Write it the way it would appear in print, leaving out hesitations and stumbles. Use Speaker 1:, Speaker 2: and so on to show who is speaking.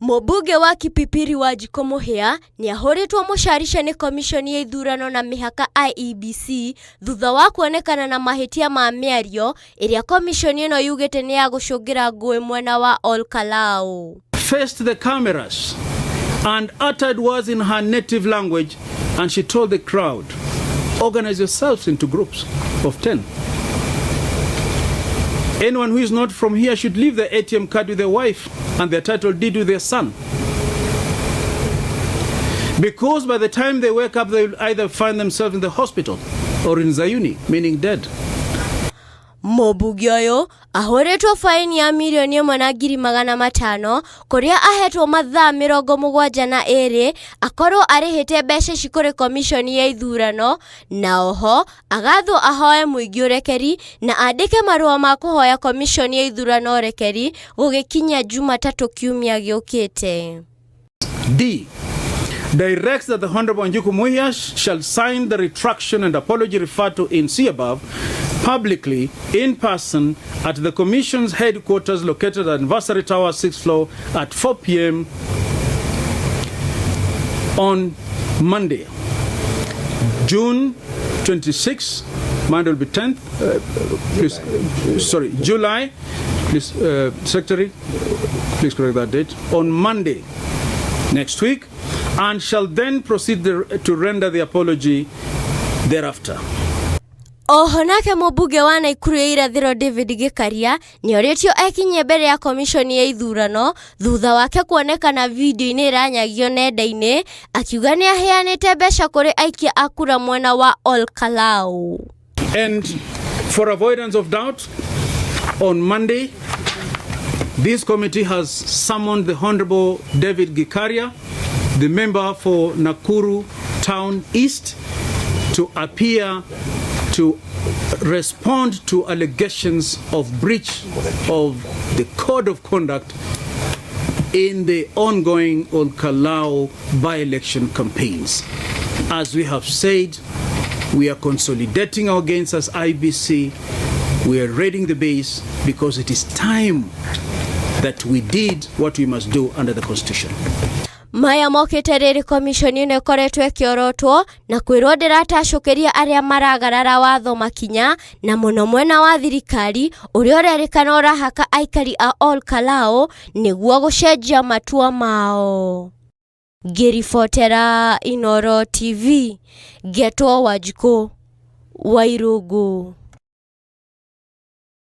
Speaker 1: Mũmbunge wa Kipipiri Wanjikũ Mũhĩa nĩahũrĩtwo mũcarica nĩ komiconi ya ithurano na mĩhaka IEBC thutha wa kuonekana na mahĩtia ma mĩario ĩrĩa komiconi ĩno yugĩte nĩ ya gũcũngĩra ngũĩ mwena wa Ol Kalou.
Speaker 2: Faced the cameras and uttered words in her native language, and she told the crowd, "Organize yourselves into groups of 10. Anyone who is not from here should leave their ATM card with their wife and their title deed with their son. Because by the time they wake up, they will either find themselves in the hospital or in Zayuni, meaning dead."
Speaker 1: Mũmbunge ũyũ ahũrĩtwo faini ya 1,500,000 kũrĩa ahetwo mathaa 72 akorwo arĩhĩte mbeca ici kũrĩ komiconi ya ithurano na oho agathwo ahoe mũingĩ ũrekeri na andĩke marũa ma kũhoya komiconi ya ithurano ũrekeri gũgĩkinya Jumatatũ kiumia gĩũkĩte.
Speaker 2: D. Directs that the Honorable Wanjiku Muhia shall sign the retraction and apology referred to in C above publicly in person at the Commission's headquarters located at Anniversary Tower, 6th floor at 4 p.m. on Monday, June 26, Monday will be 10th, please, sorry, July, please, Secretary, please correct that date, on Monday next week, and shall then proceed to render the apology thereafter.
Speaker 1: Oho nake mũmbunge wa Naikuru ya irathĩro David Gĩkaria nĩorĩtio ekinyie mbere ya komiconi ya ithurano thutha wake kuonekana video-inĩ ĩranyagio nenda-inĩ akiuga nĩ aheanĩte mbeca kũrĩ aikia a kura mwena wa Ol Kalou.
Speaker 2: And for avoidance of doubt, on Monday, this committee has summoned the Honorable David Gikaria, the member for Nakuru Town East, to appear to respond to allegations of breach of the code of conduct in the ongoing Ol Kalou by-election campaigns. As we have said, we are consolidating our gains as IEBC. We are raiding the base because it is time that we did what we must do under the Constitution.
Speaker 1: Maya mokĩte rĩrĩ komiconi ĩno ĩkoretwo ĩkĩorotwo na kwĩrwo ndĩratacũkĩria arĩa maragarara watho makinya na mũno mwena wa thirikari ũrĩa ũrerĩkana ũrahaka aikari a Ol Kalou nĩguo gũcenjia matua mao. Ngĩribotera Inooro TV, ngetwo Wanjikũ Wairũngũ.